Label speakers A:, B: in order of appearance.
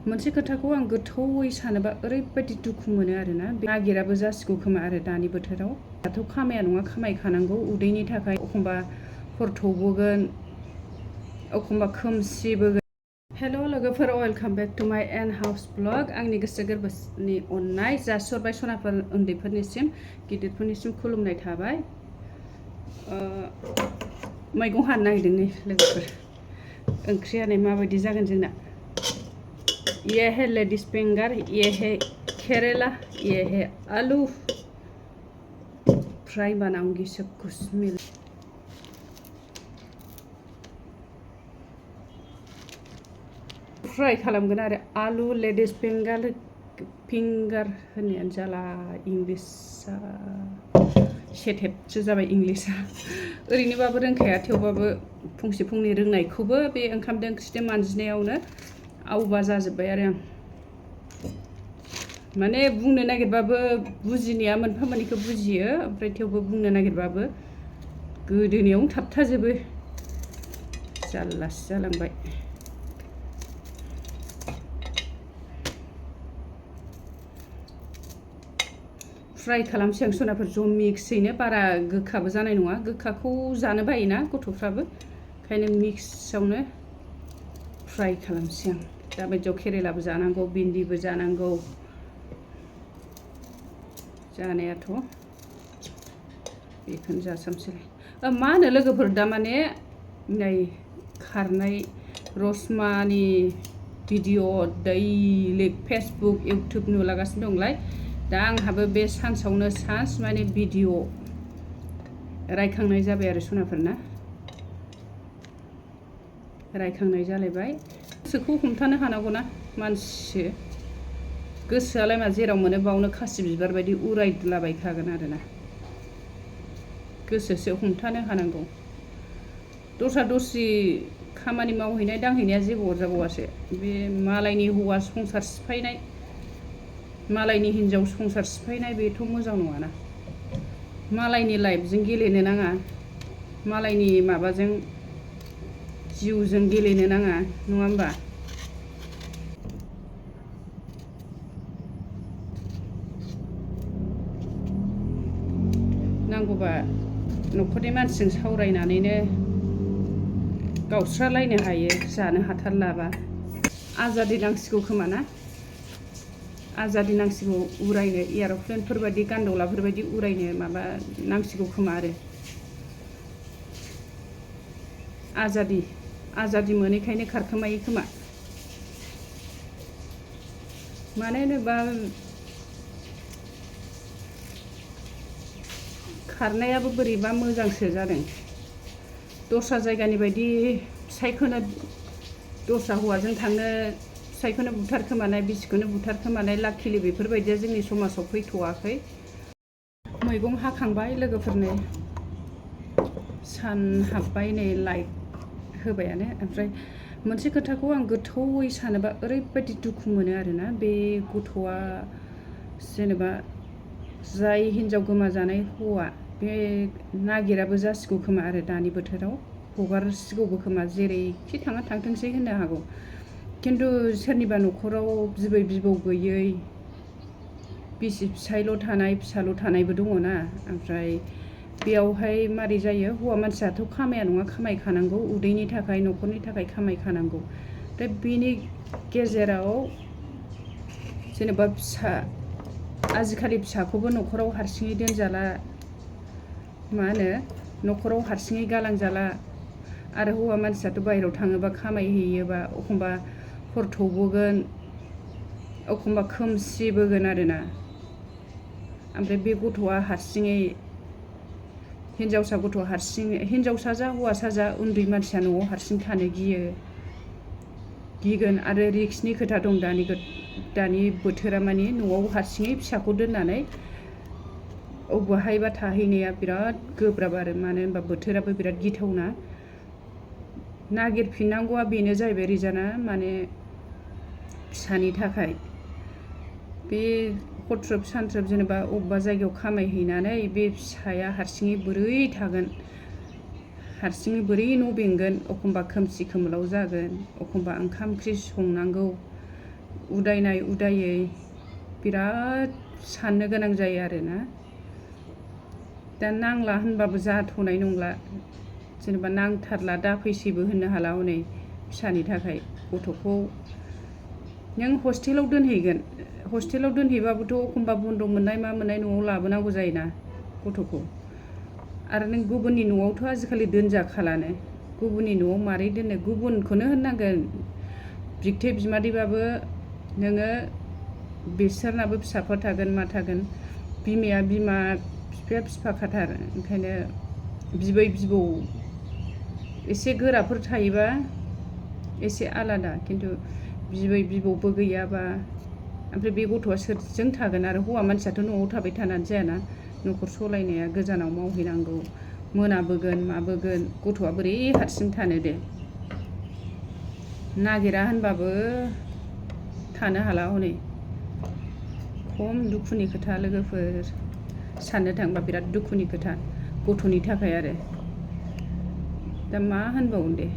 A: मोनसे खोथाखौ आं गोथौयै सानोबा ओरैबायदि दुखु मोनो आरोना नागिराबो जासिगौ खोमा आरो दानि बोथोराव दाथ' खामाया नङा खामायखानांगौ उदैनि थाखाय एखमबा हर थौबोगोन एखमबा खोमसिबोगोन। हेल' लोगोफोर, वेलकाम बेक टु माय एन हाउस ब्लग। आंनि गोसो गोरबोनि अननाय जासिहरबाय सनाफोर उन्दैफोरनिसिम, गिदिरफोरनिसिम खुलुमनाय थाबाय। मैगं हानो नागिरदों नै लोगोफोर, ओंख्रिया नै माबायदि जागोन जोंना। ये है लेडीज फिंगर, ये है केरेला, ये है आलू। फ्राई बनाऊंगी सब कुछ मिल। फ्राय खालामगोन आरो आलु लेडीज फिंगार होननायानो जाला इंलिसआ सेथेबसो जाबाय इंलिसआ। ओरैनोबाबो रोंखाया, थेवबाबो फंसे फंनै रोंनायखौबो बे ओंखामदो ओंख्रिदो मानजिनायावनो आवबा जाजोब्बाय आरो आं। माने बुंनो नागिरबाबो बुजिनाया मोनफा मोननैखौ बुजियो, ओमफ्राय थेवबो बुंनो नागिरबाबो गोदोनायावनो थाबथाजोबो, जारलासो जालांबाय। फ्राय खालामसै आं सनाफोर ज' मिक्सैनो, बारा गोखाबो जानाय नङा, गोखाखौ जानो बायोना गथ'फ्राबो, ओंखायनो मिक्सआवनो फ्राय खालामसै आं। दाबायदियाव केरेलाबो जानांगौ, भिन्दिबो जानांगौ, जानायाथ' बेखौनो जासामसैलाय। मा होनो लोगोफोर, दा माने नै खारनाय रसमानि भिडिअ' दैलि फेसबुक इउटुब नुलागासिनो दंलाय। दा आंहाबो बे सानसेआवनो सानस माने भिडिअ' रायखांनाय जाबाय आरो सनाफोरना, रायखांनाय जालायबाय। गोसोखौ हमथानो हानांगौना मानसिसो, गोसोआलाय मा जेराव मोनो बावनो खासि बिबार बायदि उरायद्लाबायखागोन आरोना, गोसोसो हमथानो हानांगौ। दस्रा दस्रि खामानि मावहैनाय दांहैनाया जेबो अरजाबावासो, बे मालायनि हौवा संसार सिफायनाय, मालायनि हिन्जाव संसार सिफायनाय, बेथ' मोजां नङाना। मालायनि लाइफजों गेलेनो नाङा, मालायनि माबाजों जिउजों गेलेनो नाङा, नङा होमबा? नांगौबा न'खरनि मानसिजों सावरायनानैनो गावस्रालायनो हायो, जानो हाथारलाबा। आजादि नांसिगौ खोमा ना, आजादि नांसिगौ उरायनो, एर'प्लेनफोरबायदि गान्दौलाफोरबायदि उरायनो माबा नांसिगौ खोमा आरो। आजादि मोनैखायनो खारखोमायो खोमा। मानो होनोबा खारनायाबो बोरैबा मोजांसो जादों, दस्रा जायगानि बायदि फिसायखौनो दस्रा हौवाजों थांनो, फिसायखौनो बुथारखोमानाय, बिसिखौनो बुथारखोमानाय, लाकिलि बेफोरबायदिया जोंनि समाजाव फैथ'वाखै। मैगं हाखांबाय लोगोफोरनो, सान हाबबाय नै लाइट होबायानो। ओमफ्राय मोनसे खोथाखौ आं गोथौयै सानोबा ओरैबायदि दुखु मोनो आरोना, बे गथ'आ जेनेबा जाय हिन्जाव गोमाजानाय हौवा, बे नागिराबो जासिगौ खोमा आरो दानि बोथोराव, हगारसिगौबो खोमा, जेरैखि थाङा थांथोंसै होननो हागौ। खिन्थु सोरनिबा न'खराव बिबै बिबौ गैयै, बिसि फिसायल' थानाय, फिसाल' थानायबो दङ ना। ओमफ्राय बेयावहाय मारै जायो, हौवा मानसियाथ' खामाया नङा खामायखानांगौ, उदैनि थाखाय न'खरनि थाखाय खामायखानांगौ। दा बेनि गेजेराव जेनेबा आजिखालि फिसाखौबो न'खराव हारसिङै दोनजाला, मा होनो न'खराव हारसिङै गालांजाला। आरो हौवा मानसियाथ' बाहेरायाव थाङोबा खामायहैयोबा एखमबा हर थौबोगोन, एखमबा खोमसिबोगोन आरोना। ओमफ्राय बे गथ'आ हारसिङै, हिन्जावसा गथ' हारसिङै, हिन्जावसा जा हौवासा जा, उन्दै मानसिया न'आव हारसिं थानो गिगोन आरो रिक्सनि खोथा दं। दानि बोथोरा मानि न'आव हारसिङै फिसाखौ दोननानै अबहायबा थाहैनाया बिराद गोब्राब आरो, मानो होनबा बोथोराबो बिराद गिथावना। नागिरफिननांगौआ बेनो जाहैबाय रिजाना, माने फिसानि थाखाय। बे हरथ्रोब सानथ्रोब जेनेबा अबेबा जायगायाव खामायहैनानै बे फिसाया हारसिङै बोरै थागोन, हारसिङै बोरै न' बेंगोन, एखमबा खोमसि खोमलाव जागोन, एखमबा ओंखाम ओंख्रि संनांगौ उदायनाय उदायै बिराद साननो गोनां जायो आरोना। दा नांला होनबाबो जाथ'नाय नंला, जेनेबा नांथारला दाफैसैबो होननो हाला हनै फिसानि थाखाय। गथ'खौ नों हस्टेलाव दोनहैगोन, हस्टेलाव दोनहैबाबोथ' एखमबा बन्द मोननाय मा मोननाय न'आव लाबोनांगौ जायोना गथ'खौ। आरो नों गुबुननि न'आवथ' आजिखालि दोनजाखालानो, गुबुननि न'आव मारै दोननो, गुबुनखौनो होननांगोन। बिबथै बिमादैबाबो नोङो बिसोरनाबो फिसाफोर थागोन मा थागोन, बिमाया बिमा बिफाया बिफाखाथार। ओंखायनो बिबै बिबौ एसे गोराफोर थायोबा एसे आलादा, खिन्थु बिबै बिबौबो गैयाबा ओमफ्राय बे गथ'आ सोरजों थागोन? आरो हौवा मानसियाथ' न'आव थाबाय थानानै जायाना, न'खर सलायनाया गोजानाव मावहैनांगौ, मोनाबोगोन माबोगोन, गथ'आ बोरै हारसिं थानो दे। नागिरा होनबाबो थानो हाला हनै। खम दुखुनि खोथा लोगोफोर, साननो थांबा बिराद दुखुनि खोथा गथ'नि थाखाय आरो। दा मा होनबावनो दे।